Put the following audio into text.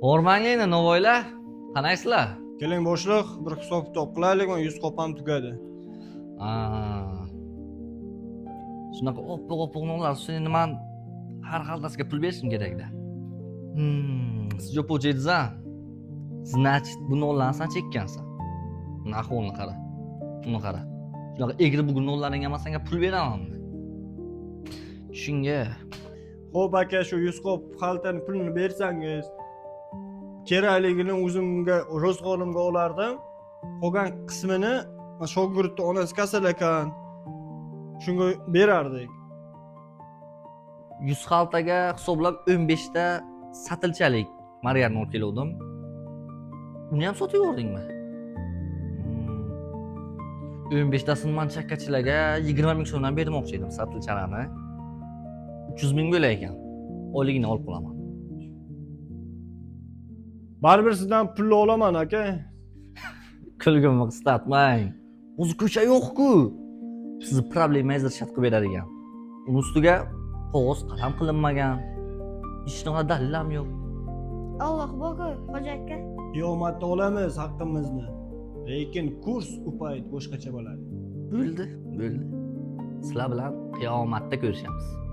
Hormang endi, novvoylar. Qanaysizlar? Keling, boshliq, bir hisob kitob qilaylik, mana 100 qopam tugadi. Aa. Shunaqa oppoq oppoq nonlar uchun endi man har xaltasiga pul berishim kerakda. Siz jo'pochedza. Значит, bu nonlarni san chekkansan. Uni ahvolini qara. Uni qara. Shunaqa egri bugun nonlaringga man senga pul beramanmi? Shunga Xo'p aka, shu 100 qop xaltani pulini bersangiz, kerakligini o'zimga, ro'zg'orimga olardim. Qolgan qismini mana shogirdni onasi kasal ekan, shunga berardik. 100 xaltaga hisoblab 15 ta satilchalik margarin olib keluvdim. Uni ham sotib yubordingmi? 15 tasini man chakkachilarga 20 ming so'mdan bermoqchi edim satilchalarni. 300 ming bo'lar ekan. Oyligini olib qolaman. Baribir sizdan pulni olaman aka. Kulgimni qistatmang. O'zi ko'cha yo'q-ku. Sizni problemangizni решать qilib beradigan. Uni ustiga qog'oz qalam qilinmagan. Hech qanaqa dalil ham yo'q. Alloh bor-ku, hoji aka. Qiyomatda olamiz haqqimizni. Lekin kurs u payt boshqacha bo'ladi. Bo'ldi, bo'ldi. Sizlar bilan qiyomatda ko'rishamiz.